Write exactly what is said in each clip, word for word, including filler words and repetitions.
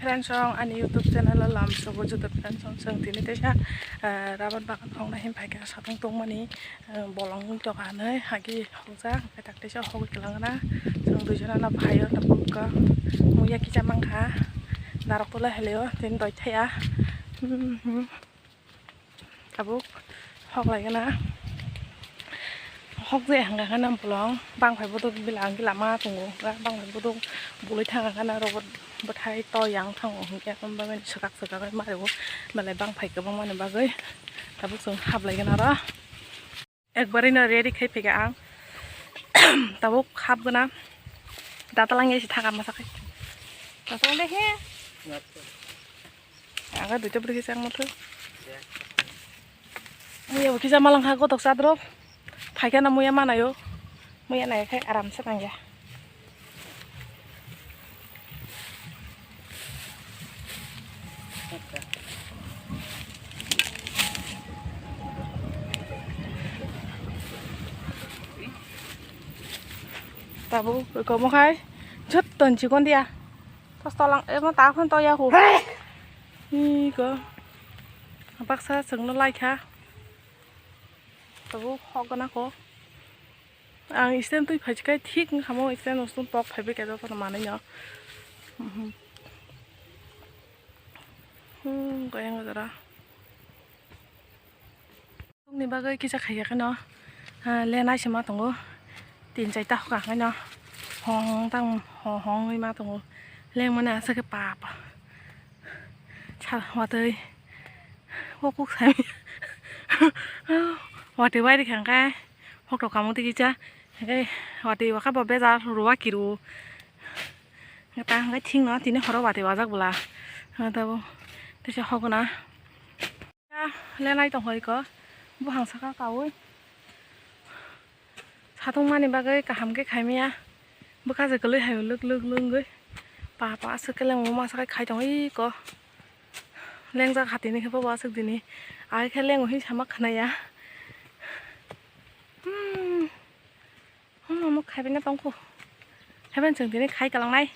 Friends rok ani YouTube channel o lam sugo joto friends rok, chwng tini teisa, eh, rabar bagan hokna hin phaikha satung tongmani, eh, bolong wng tongkha hinwi hagi hokjak, hwnkhe tak teisa hogwi kwlangna chwng duijona no phaio tabuk muya kisa mankha narok tula helio tini doi thaya. Hmm, hmm. Tabuk hok lai gana. Hok je hanga gana bolong bang phai bodok bilang gila ma tongo. Bang phai bodok bolai thang gana robot bwthai to yang thango hwnkhe abo bagwi swkak swkak bai ma rwo. Belai bang phai kwbang mani bagwi tabuk chwng hap lai gana ro. Ekbari no ready khai phaikha ang. Tabuk hap gana. Datalang ya si thaka masa khai. Datalang de he. Aga duita bwrwi khe chang motho. Muya bo kisa malang kha gotok chadrop. Phaikha na muya manayo. Muya nai khai aram se tangya. Tabuk komo khai jotton chikon dia. Tos tolang emo ta phone to ya hu. Iko. Baksa chwngno laikha. Tabuk hok gana ko. Ang stand twi phai kai thik wngkha mo stand no tok phai bai khe joto no manwi no. Mhm. Hmm, goyang jora. Tongni bagwi kisa khaikha kheno, ah, lenai se ma tongo. Tin chaita hoka hwnkheno hong hong tang hong hong wngwi ma tongo. Lengmani aswk khe papa. Sa watwi. O kuk sai. Watwi bai rikha hwnkhe. Hokto kamo twi kisa. Hwnkhe watwi wakha bo bejar ruwa kiru. Ta hwnkhe thik no tini horo watwi wajak bwla. Tabo teisa hokna. Lenai tongkha iko. Buphang saka kaui. Satung mani bagwi kaham khe khaimaya. Bwkha je kwlwi haio lwk lwk lwk wngwi. Pa pa aswk khe lengmung masa khai khai tong iko. Lengjak hatini khe bobo aswk dini. Ai khe lengo hin sama khnaya. Hmm. Hmm, omo khaibina tongkhu. Heben chwng tini khai kalangnai.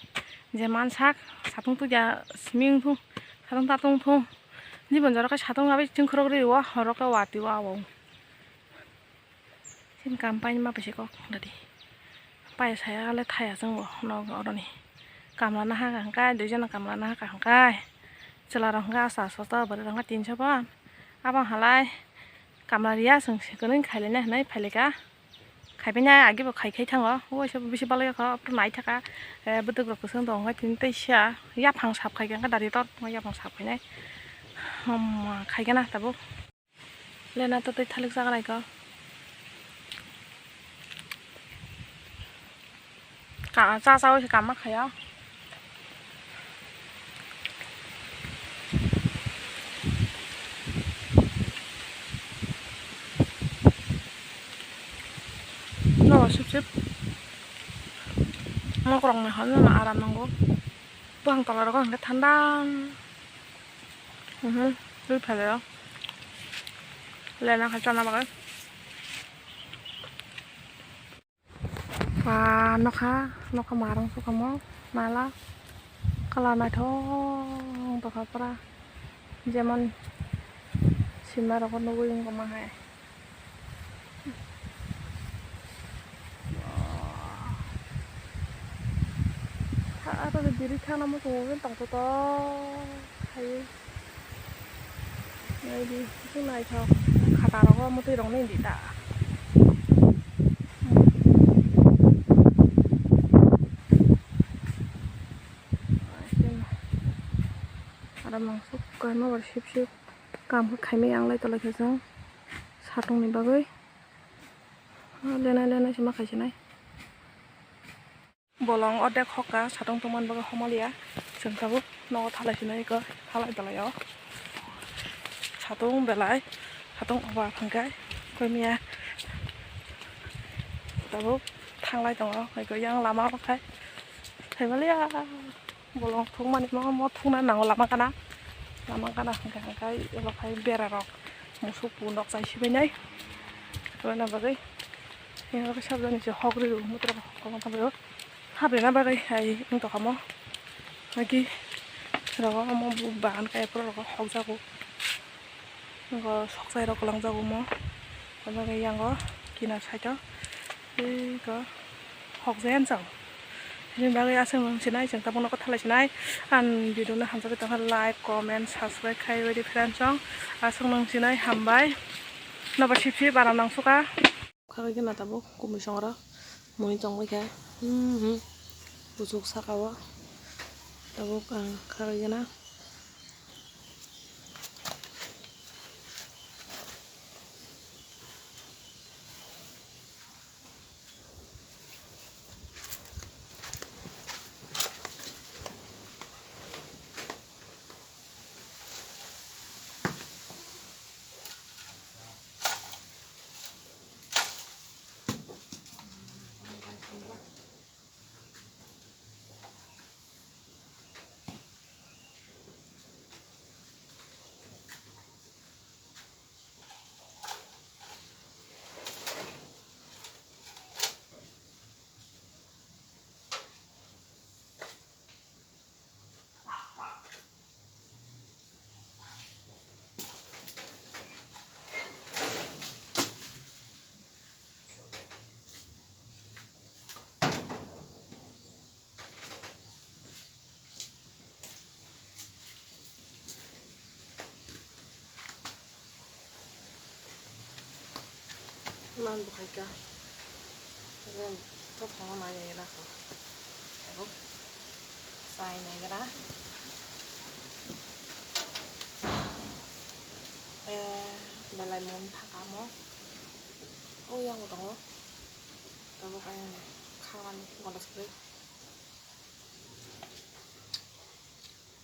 Je mansak, satung tuja simi wngthung, satung tatung wngthung. Jibon jora khe satung abai chwngkhorok rio, horo khe watwi o. Chini kam paini ma paisa kok dadi. Pai saya le thaya chwng bo nok oroni. Kamla naha ka hwnkhe, duijona kamla naha ka hwnkhe. Chwla rok hwnkhe asa asa ta bwrwi rok hwnkhe tinso ban. Abang halai kamla riya chwng se kwnwi khailai nai hwnwi phailika. Khaibai nai agi bo khai khai thango. Oisa bisi balai kha, aphuru nai thaka. Eh, bwtwk rok kwchwng tongo, tini tei sia. Yaphang sap khai kha, dari tor yaphang sap khai nai. Hmm, khai gana tabuk. Lena to tei thalik jaga nai kha. Ka, cha cha oi kama khaya. No, sip sip. Mo korong na hal na aram nango. Buphang tola rogo hwnkhe thanda. Mhm, twi phaio. Lena kha chana bagwi. Ba nokha, nokha marang sukamo nala kala naithok tongkha pura jemon sima rogo nugwi wngkha ma hai. Aro de biri thana muchungo tong tong hai. Naidi, naithok. Khata rogo mwtwi rok nini da. Aro mangso kaima bar sip sip. Kam khe khaimai ang lai tolai khe chwng satungni bagwi. Lenai lenai se ma khaisinai. Bolong ordek hokha, satung tongmani bagwi homoliya. Chwng tabuk nogo thalai sino eko, thalai belai o. Satung belai, satung oba phangkhe, koimiya. Tabuk thanglai tongo, eko yang lama rok khai. Thaimaliya, bolong thwngmani mo, mo thwngna nango lama gana. Lama gana hwnkhe hwnkhe ebo khai berarok musuk pu nok chai sibainai. Aboni bagwi, yang rok sabjani se hok rw, mutra hok kwbangma tabuk. Habrina bagwi hai wng tongkha mo. Agi Rogo omo bu bagan kaiphuru rogo hokjago. Ngo sokchai rok kwlangjago omo. Omo khe yango kinar side o. Tei ko hokjai ang chwng. Bini bagwi aswk nwng sinai chwng tabukno kwthalai sinai. Ang video no hamjagwi tongkha like, comment, subscribe khai bai di friends chwng. Aswk nwng sinai hambai. Nobo sip sip aram nang suka. Khagwi gana tabuk kumui songra mui tongbai kha. Hmm, hmm. Kuchuk saka o tabuk ang khagwi gana. Man bukhai ka. Ren to thongo nai nai na ko. Abo sai nai gra. Eh, belai mon thaka mo. O yang tongo. Abo kaya khawan golos kri.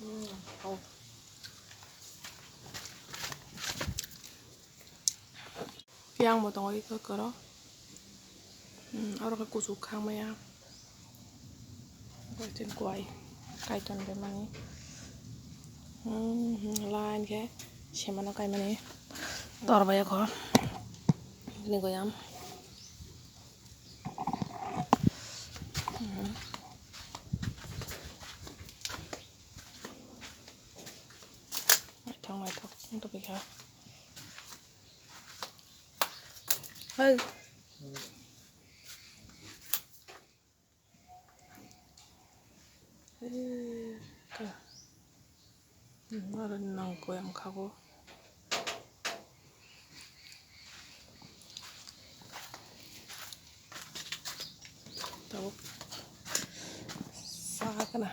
Hmm, oh. Yang bo tongo iko koro. Hmm, oro khe kuchuk khang maya. Kaitor kuai, kaitor bai mani. Hmm, hmm, line khe semano kai mani. Tor bai kho. Bini goyam. Hmm. Naithok, naithok, wng tongwi kha. Hai. Aro nang koyang khago. Tabuk sa kana.